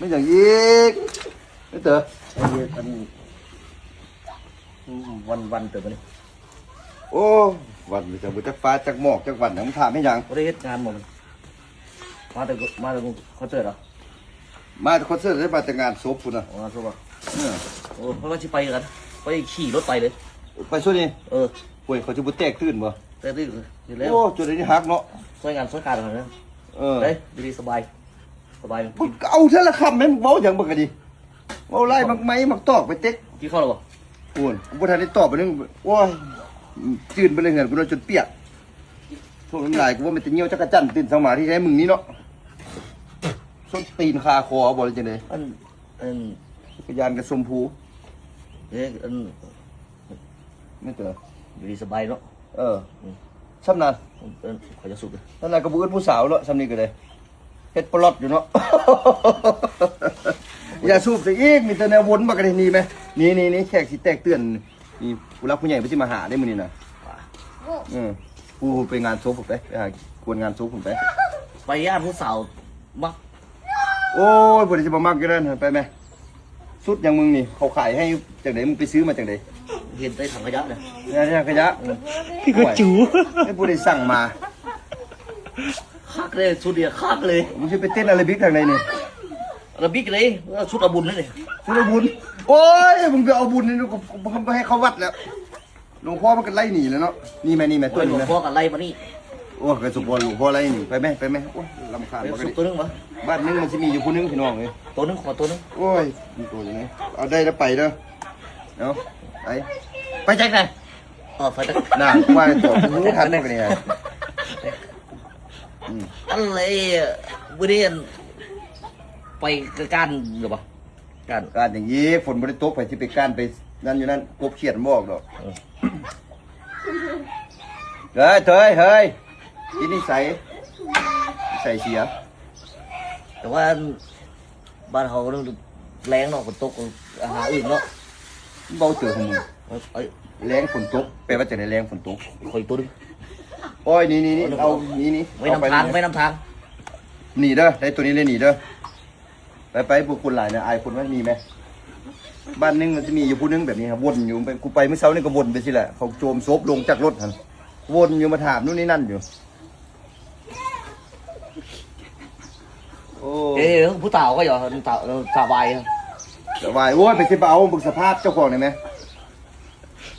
ແມ່ນຫຍັງອີກ? ໄອ້ເຕີ ໄອ້ເຮັດອັນ ອືມ ວັນໆ ເຕີບາດນີ້. ໂອ້ ວັນນີ້ຈັກບໍ່ຈັກຟ້າຈັກໝອກຈັກວັນ ຍັງຖາມເຮັດຫຍັງ? ບໍ່ໄດ້ເຮັດງານບໍ່? ມາແຕ່ ມາແຕ່ຄອນເສີດເຫາະ? ມາແຕ່ຄອນເສີດ ໄດ້ມາແຕ່ງານສົບພຸ້ນນະ. ອໍ ງານສົບເຫາະ? ເອີ ໂອ້ ເພິ່ນວ່າຊິໄປກັນ ໄປຂີ່ລົດໄປເລີຍ. ໄປຊຸດນີ້? ເອີ ໂອ້ຍ ເຂົາຊິບໍ່ແຕກຕື່ນບໍ່? ແຕກຕື່ນຢູ່ແລ້ວ. ໂອ້ ຈົນໄດ້ຫັກເນາະ ຊ່ວຍງານຊ່ວຍການເຂົານະ. ເອີ ໄດ້ ຢູ່ດີສະບາຍ ສະບາຍ. ເພິ່ນເອົາເທື່ອລະຄຳແມ່ນເວົ້າຫຍັງບັກກະດີ ເວົ້າຫຼາຍ ບັກໄມ້ບັກຕອກໄປເຕັກ. ກິນເຂົ້າແລ້ວບໍ່? ໂອ້ຍ ບໍ່ທັນໄດ້ຕອບອັນໜຶ່ງ. ໂອ້ຍ ຈືນໄປເລີຍເຮືອນກູເນາະ ຈົນປຽກ. ພວກນ້ຳລາຍ ກູວ່າແມ່ນແຕ່ຍ່ຽວຈັກກະຈັນ ຕື່ນເຊົ້າມາທີ່ແທ້ມຶງນີ້ເນາະ ສົ້ນຕີນຄາຄໍບໍ່ ຫຼືຈັ່ງໃດ? ອັນ ອັນ ຈັກກະຍານກະຊົມພູ. ເອີ ອັນ ແມ່ນເຕີ ຢູ່ດີສະບາຍເນາະ. ເອີ ອືມ ຊ່ຳນັ້ນ ເອີ ຂ້ອຍຢາກສູບເດີ. ນັ້ນນະ ກໍບໍ່ອຶດຜູ້ສາວເນາະ ຊ່ຳນີ້ກໍໄດ້ ເຮັດປະຫຼອດຢູ່ເນາະ. ຢ່າສູບຊະອີກ ມີແຕ່ແນວວົນບັກກະນີ້. ນີ້ແມ ນີ້ໆໆ ແຂກຊິແຕກເຕືອນ. ນີ້ຜູ້ຫຼັກຜູ້ໃຫຍ່ເພິ່ນຊິມາຫາເດ້ມື້ນີ້ນະ. ເອີ ຜູ້ໄປງານສົບພຸ້ນໄປ ໄປຫາຄວນງານສົບພຸ້ນໄປ. ໄປຢ້ານຜູ້ສາວມັກ. ໂອ້ຍ ຜູ້ໃດຊິບໍ່ມັກຢູ່ນັ້ນ ໄປແມ. ຊຸດຫຍັງມຶງນີ້ ເຂົາຂາຍໃຫ້ຈັ່ງໃດ? ມຶງໄປຊື້ມາຈັ່ງໃດ? ເຫັນໃນຖັງຂະຫຍະນະ. ໃນຖັງຂະຫຍະ? ເອີ ພີ່ກໍຈູ ໃຫ້ຜູ້ໃດສັ່ງມາ? ຄັກເລີຍ ຊຸດນີ້ຄັກເລີຍ. ມຶງຊິໄປເຕັ້ນອາຣາບິກທາງໃດນີ້? ອາຣາບິກເລີຍ ຊຸດເອົາບຸນນັ້ນເດ. ຊຸດເອົາບຸນ? ໂອ້ຍ ມຶງໄປເອົາບຸນນີ້ ບໍ່ໃຫ້ເຂົ້າວັດແລ້ວ. ຫຼວງພໍ່ມັນກໍໄລ່ໜີແລ້ວເນາະ. ນີ້ແມ ນີ້ແມ ໂອ້ຍ ຕົວນີ້ແມ ຫຼວງພໍ່ກໍໄລ່ມານີ້. ໂອ້ຍ ກໍສົມພໍຫຼວງພໍ່ໄລ່ໜີ. ໄປແມ ໄປແມ. ໂອ້ຍ ລຳຄານ. ເອົາ ບັກ ຊຸດ ນີ້ ຕົວໜຶ່ງວະ? ບ້ານໜຶ່ງມັນຊິມີຢູ່ຜູ້ໜຶ່ງ ພີ່ນ້ອງເອີຍ. ຕົວໜຶ່ງ ຂໍຕົວໜຶ່ງ. ໂອ້ຍ ມີຕົວຢູ່ນີ້ ເອົາໄດ້ແລ້ວໄປເດີ. ເອົາ ໄປ ໄປຈັກນະ? ອໍ ໄປຈັກ ນະ ວ່າຕົວ ຮູ້ທັນບັກນີ້. ອືມ ອັນ ເອີ ມື້ນີ້ ອັນ ໄປການຫຼືບໍ່? ການ ການຫຍັງອີກ? ຝົນບໍ່ໄດ້ຕົກ ໃຜຊິໄປການໄປນັ້ນຢູ່ນັ້ນ ກົບຂຽດບໍ່ອອກດອກ. ເອີ ເຮີຍ ເຮີຍ ເຮີຍ ອີນີ້ໃສ ໃສເສຍ. ແຕ່ວ່າ ບ້ານເຮົາແລ້ງເນາະ ຝົນຕົກ ຫາອຶ່ງເນາະ. ເວົ້າເຈີຂອງມຶງ ເອີ ເອີ ແລ້ງຝົນຕົກ ແປວ່າຈັ່ງໃດ? ແລ້ງຝົນຕົກ ຂ້ອຍຕົວໜຶ່ງ. ໂອ້ຍ ນີ້ໆໆ ເອົາ ນີ້ໆ ໄວ້ນຳທາງ ໄວ້ນຳທາງ. ໜີເດີ ໄດ້ຕົວນີ້ເລີຍ ໜີເດີ. ໄປໆ ພວກຄົນຫຼາຍນະ ອາຍຄົນ ມັນມີແມ. ບ້ານໜຶ່ງມັນຊິມີຢູ່ຜູ້ໜຶ່ງແບບນີ້ ວົນຢູ່ ໄປ ກູໄປມື້ເຊົ້ານີ້ກໍວົນໄປຊີ້ແຫຼະ ເຂົາໂຈມສົບລົງຈາກລົດຫັ້ນ ວົນຢູ່ມາຖາມໂນ່ນນີ້ນັ້ນຢູ່. ໂອ້ ເອີ ຜູ້ສາວກໍຢູ່ ສາວ ສາວວາຍ ສາວວາຍ. ໂອ້ຍ ໄປຊິໄປເອົາ ເບິ່ງສະພາບເຈົ້າຂອງນີ້ແມ.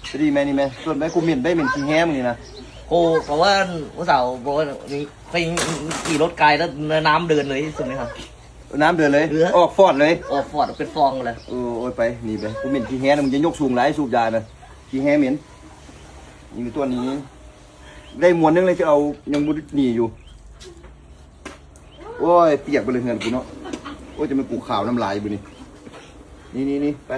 ໄປດີແມ ນີ້ແມ ສ່ວນໄປກູເໝັນໄປເໝັນຂີ້ແຮມນີ້ນະ. ໂອ້ ເພາະວ່າຜູ້ສາວບອກວ່ານີ້ ຂ້ອຍຂີ່ລົດກາຍແລ້ວນ້ຳເດີນເລີຍ ຊຸດນີ້ຫັ້ນ ນ້ຳເດີນເລີຍ. ເອີ ອອກຟອດເລີຍ ອອກຟອດເປັນຟອງເລີຍ. ເອີ ໂອ້ຍ ໄປ ໜີໄປ ກູເໝັນຂີ້ແຮ ມຶງຢ່າຍົກສູງຫຼາຍ ສູບຢານະ ຂີ້ແຮເໝັນ. ນີ້ຕົວນີ້ ໄດ້ມວນໜຶ່ງແລ້ວ ຈະເອົາຍັງບໍ່ໜີຢູ່. ໂອ້ຍ ປຽກໄປເລີຍເຮືອນກູເນາະ. ໂອ້ຍ ຈະແມ່ນກູຂາວນ້ຳລາຍຢູ່ນີ້. ນີ້ໆໆ ໄປ.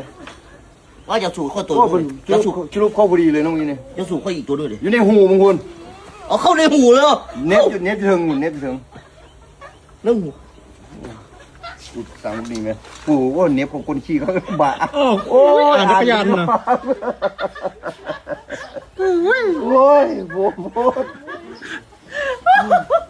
ວ່າຈະສູຂ້ອຍຕົວໜຶ່ງ ຈະສູ ສະຫຼຸບເຂົ້າພໍດີເລີຍນ້ອງນີ້ ຈະສູຂ້ອຍອີກຕົວໜຶ່ງເດ ຢູ່ໃນຫູມຶງພຸ້ນ. ເອົາເຂົ້າໃນຫູເລີຍ ເໜັບຢູ່ ເໜັບຢູ່ເທິງ ເໜັບຢູ່ເທິງ. ເລື່ອງ ກູສັ່ງນີ້ແມ່ ໂອ້ໂຫ ເນັບຂອງຄົນຂີ່ເຂົາບາດ. ໂອ້ຍ ອ່ານຈັກກະຍານນະ. ໂອ້ຍ ໂຫດໂພດ.